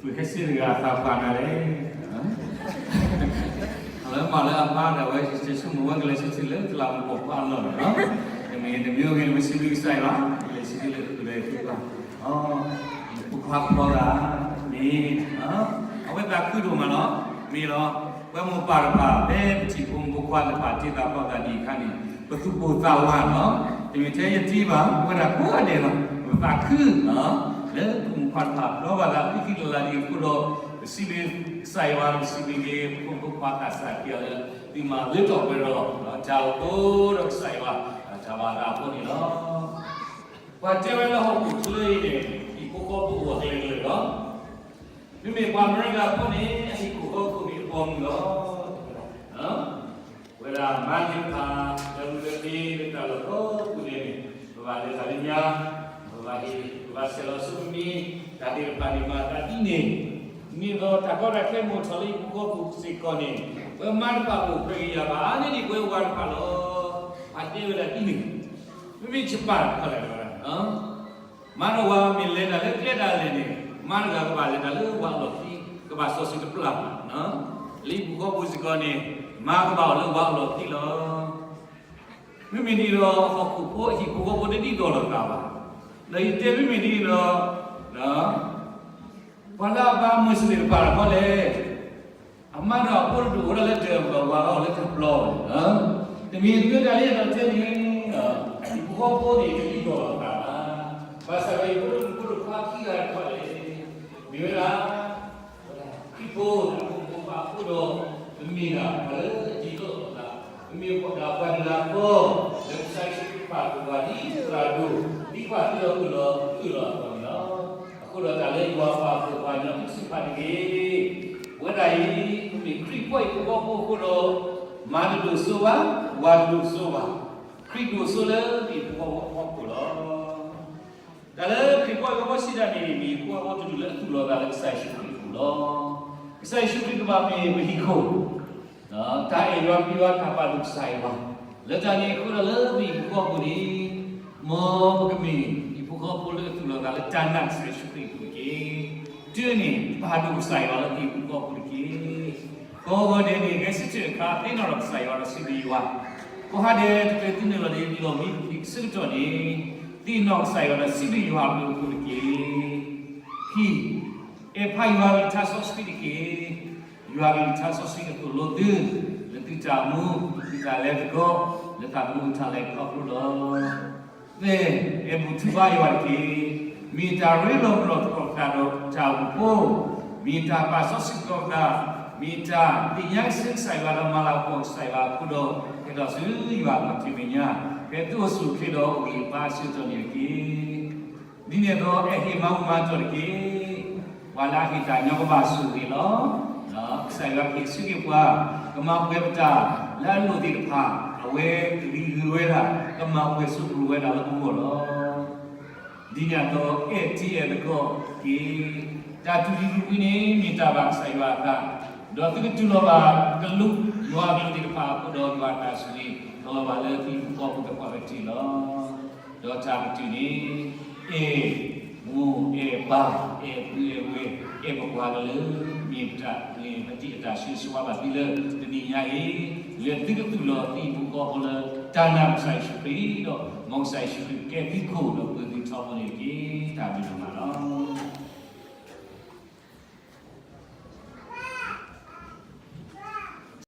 ပဟဲစံးတဂၤအသးပှၢ်နၤလဲၣ်. အလၢမၤလၢအမါဒီး အဝဲယဆိကမိၣ်ဝဲကလဲၤဆၢထၢၣ်လၢတလးမူးပိာ်ခွါအလီၢ်န့ၣ်လီၤ. တမ့ၢ်တမ့ၢ်အိၣ်ဂ့ၤန့ၣ် ပစံးဘျုးကစၢ်ယွၤ, လဲၤဆၢထၢၣ်လၢတလးမူးပိာ်ခွါ, ဖိခွါဖျီဒၣ်, မ့ၢ်, အဝဲသးခုဒိၣ်မးလီၤ. မ့ၢ်လီၤ, ပှၤမိၢ်ပၢ်တဖၣ် ဖဲပထံၣ်ဖိမုၣ်ဖိခွါတဖၣ်တ့သးဖျီသးဒံးအခါန့ၣ် ပသူၣ်ပိၢ်သးဝးလီၤ. တမ့ၢ်ထဲယတ့ဘၣ် ပဝဲဒၣ်ကိးဂၤဒဲးလီၤ. ပသးခုလီၤ, လၢဖိမုၣ်ခွါတဖၣ်ဖျီဘၣ်သး ဖှံသံလၢ်လၢ်ဒံးအဃိဒီး ပစံးဘျုးကစၢ်ယွၤ ပစံးဘျုးက့ၤဖိမုၣ်ဖိခွါသးစၢ်ခံဂၤလၢ သုမၤလၢထီၣ်ပှဲၤဒီး တၢ်အိၣ်ဖှိၣ်ဒီးကစၢ်ယွၤ တၢ်ဘၣ်သးအဃိန့ၣ်လီၤ. ပှၤတဲဝဲလၢဟီၣ်ခိၣ်ချၢအံၤန့ၣ် ဟံၣ်ဖိဃီဖိအိၣ်အကျဲကျဲလီၤ. မ့မ့ၢ်ပှၤအမဲရကၤဖိန့ၣ် အဟံၣ်ခိၣ်ဃီခိၣ်န့ၣ်အဘီမုၢ်လီၤ. ပဝဲဒၣ်မါသ့ၣ်တဖၣ် လၢမုၢ်လၢဖ့လၢတၢ်လီၢ်ကိးပူၤန့ၣ် ပဘၣ်လဲၤတၢ်လၢညါ, ပဘၣ်ဟ့ၣ် ပဘၣ်ဆဲးလီၤဆိမ့ၢ် တၢ်သ့ၣ်တဖၣ်န့ၣ်မၤသးဒ်န့ၣ်, မ့ၢ်ဒီးတၢ်ကီတၢ်ခဲမ့ၢ်အိၣ်ထီၣ်လၢဟံၣ်ဖိဃီဖိစ့ၢ်ကီးန့ၣ် ပဝဲမါတဖၣ်အိၣ်ဖှဲးက့ၤယၤဘၣ် အါန့ၢ်ဒံးပဝဲဝၤတဖၣ်လီၤ. ပှၤတဲဝဲဒၣ်ဒ်န့ၣ်, မ့မ့ၢ်ယပၢ်တခီလဲၣ်ဝဲဒၣ် မါဒီးဝၤမ့ၢ်လဲၤတၢ်လၢကျဲဒၣ်လဲာ်န့ၣ် မါတဂၤကဘၣ်လဲၤတၢ်လၢဝၤအလီၢ်ခံ ကဘၣ်စီဆှံတပျၢ်ဘၣ်. လၢဟံၣ်ဖိဃီဖိစ့ၢ်ကီးန့ၣ် မါကဘၣ်အိၣ်လၢဝၤအလီၢ်ခံလီၤ. မ့မ့ၢ်ဒ်န့ၣ်ဒီး ဟီၣ်ခိၣ်ဖိအဟံၣ်ဖိဃီဖိတဒ်သိးလိာ်သးဘၣ်. ဒီးယတဲမ့မ့ၢ်ဒ်န့ၣ်ဒီး ပှၤလၢအဘါမုၢ်စ့ၢ်တဖၣ်တခီလဲၣ် အမါဒီးအဖိတဒူၣ်အိၣ်ဒၣ်လၢတၢ်ပူၤ ဝၤအိၣ်လၢတၢ်ပျီလီၤ. တမ့ၢ်တမ့ၢ်တၢ်လၢယအဲၣ်ဒိးတဲန့ၣ် ဟံၣ်ဖိဃီဖိန့ၣ် တဒ်သိးလိာ်သးဘၣ်. ဘၣ်ဆၣ်ဒီးဟံၣ်ဖိဃီဖိတခီခံဂၤတခီလဲၣ် မ့ၢ်ဝဲဒၣ် ခရံာ်ဖိအဖိမုၣ်ဖိခွါအဃိဒီး ပမ့ၢ်ဒၣ်ပှၤလၢအဒ်သိးလိာ်သး, ပမ့ၢ်ဒၣ်ပှၤတဂၤဃီ လၢကစၢ်ယ့ၣ်ၡူးခရံာ်ပာ်ဖှိၣ်ပှၤဒ်သရၣ်ဒိၣ် ဒ်ပှၤအုၣ်လီၤအုၣ်လီၤအုၣ်လီၤအသိးန့ၣ်လီၤ. အဃိဒီးတၢ်လၢယွၤပာ်ဖှိၣ်ပှၤန့ၣ် အုၣ်ဆူၣ်ဖးတဂ့ၤ, ပဝဲဒၣ်အံၤ ပမ့ၢ်ခရံာ်ဖိဟံၣ်ဖိဃီဖိအဃိဒီး မါတဒိၣ်စိဘၣ်, ဝၤတဒိၣ်စိဘၣ်, ခရံာ်ဒိၣ်စိလၢပဟံၣ်ဖိဃီဖိအဖီခိၣ်လီၤ. တၢ်လၢခရံာ်ဖိဟံၣ်ဖိဃီဖိစံးတၢ်န့ၣ် မ့ၢ်ဟံၣ်ဖိဃီဖိတဒူၣ်လၢအသူၣ်လီၤသးလၢကစၢ်ယ့ၣ်ၡူးခရံာ်အပူၤလီၤ. ကစၢ်ယ့ၣ်ၡူးခရံာ်ကဘၣ်မ့ၢ်ပဟံၣ်ခိၣ်, တၢ်အဲၣ်ယွၤကွံယွၤတၢ်ပာ်ဒိၣ်ကစၢ်ယွၤ, လၢတၢ်န့ၣ်အဃိဒီးလၢပဟံၣ်ဖိဃီဖိအပူၤန့ၣ် မ်ပကမ့ၢ်ဟံၣ်ဖိဃီဖိလၢအသူၣ်လီၤသးလၢတၢ်နာ်ကစၢ်ယ့ၣ်ၡူးခရံာ်အပူၤတက့ၢ်. တုၤန့ၣ် ပာ်ဒိၣ်ကစၢ်ယွၤလၢပဟံၣ်ဖိဃီဖိတက့ၢ်. ကိးဂၤဒဲးန့ၣ် ဂဲၤဆၢထၢၣ်အခါ သ့ၣ်နီၣ်ထီၣ်ကစၢ်ယွၤဒီးစံးဘျုးယွၤ, ကိးဂၤဒဲးတချုးသုနုာ်လီၤဒ်လီၢ်မံအဆၢကတီၢ်န့ၣ် သ့ၣ်နီၣ်ကစၢ်ယွၤဒီးစံးဘျုးယွၤအဘျုးအဖှိၣ်တက့ၢ်. ခံ, အဲၣ်ဖးယွၤကလုၢ်ကထါစီဆှံတက့ၢ်. ယွၤကလုၢ်ကထါစီဆှံကသိၣ်လိသု လၢသုတၢ်အိၣ်မူ, သုတၢ်လဲၤသကိး, လၢသးသမူတၢ်လဲၤခီဖျိလီၤ. သၢ, အဲၣ်ဘူၣ်ထုကဖၣ်ယွၤတက့ၢ်. မ့ၢ်တၢ်ရ့လိာ်မုာ်လိာ်သကိးပသးဒီးတၢ်အိၣ်ဖှိၣ်, မ့ၢ်တၢ်ပာ်စီဆှံသကိးပသး, မ့ၢ်တၢ်သ့ၣ်ညါကစၢ်ယွၤဒီးမၤလၤကပီၤကစၢ်ယွၤအဃိဒီး ဟဲထီၣ်ဆူယွၤအခီၣ်ထံးမဲာ်ညါ, ဖဲသုအိၣ်ဆူၣ်အိၣ်ချ့ဒီးအိၣ်ဂ့ၤအဘါအဆၢကတီၢ်န့ၣ်တက့ၢ်. ဒ်န့ၣ်အသိး အဲၣ်ဟ့ၣ်မၤဘူၣ်မၤတီၢ်တက့ၢ်. ပှၤလၢအဟ့ၣ်တၢ်ညီကဘၣ်ဆိၣ်ဂ့ၤလီၤ. ကစၢ်ယွၤကဟ့ၣ်ဆၢက့ၤပှၤ, ကမၤပှဲၤပတၢ်, လၢအလိၣ်သ့ၣ်တဖၣ် အဝဲကဂံၢ်ဂုာ်ဝဲဒၣ်, ကမၤပှဲၤစိကမီၤဝဲဒၣ်လၢပဂီၢ်လီၤ. ဒ်န့ၣ်အသိး အဲၣ်တ့အဲၣ်သကိးတက့ၢ်. တၢ်တူၢ်တံၢ်မုၢ်ကွံာ်န့ၣ် မ့ၢ်တၢ်ဘၣ်ကစၢ်ယွၤအသး, ဒီးသုကတူၢ်လိာ်ဘၣ်ကလူး, ယွၤအကလူးသ့ၣ်တဖၣ်အဃိဒီး ယွၤအတၢ်ဆိၣ်ဂ့ၤ ကလီၤဘၣ်လၢသုဟံၣ်ဖိဃီဖိသပှၢ်ကတၢၢ်လီၤ. ဒီးတၢ်ကတၢၢ်န့ၣ် အဲၣ်မိၢ်အဲၣ်ပၢ် အဲၣ်ပုၢ်အဲၣ်ဝဲၢ် အဲၣ်ပပှၤကလုာ်, မ့ၢ်ပတၢ်, မ့ၢ်ပတံၢ်အတၢ်ဆၢဂ့ၤဆၢဝါဘၣ်သုလၢတနံၤညါအံၤ, လၢသုကသူၣ်လီၤသုဟံၣ်ဖိဃီဖိလၢတၢ်နာ်ကစၢ်ယ့ၣ်ၡူးခရံာ်ဒီး မ်ကစၢ်ယ့ၣ်ၡူးခရံာ်ကဲသုခိၣ်ဒီးပှဲၤသုထီဘိန့ၣ်တက့ၢ်. တၢ်ဘျုးဒိၣ်မးလီၤ.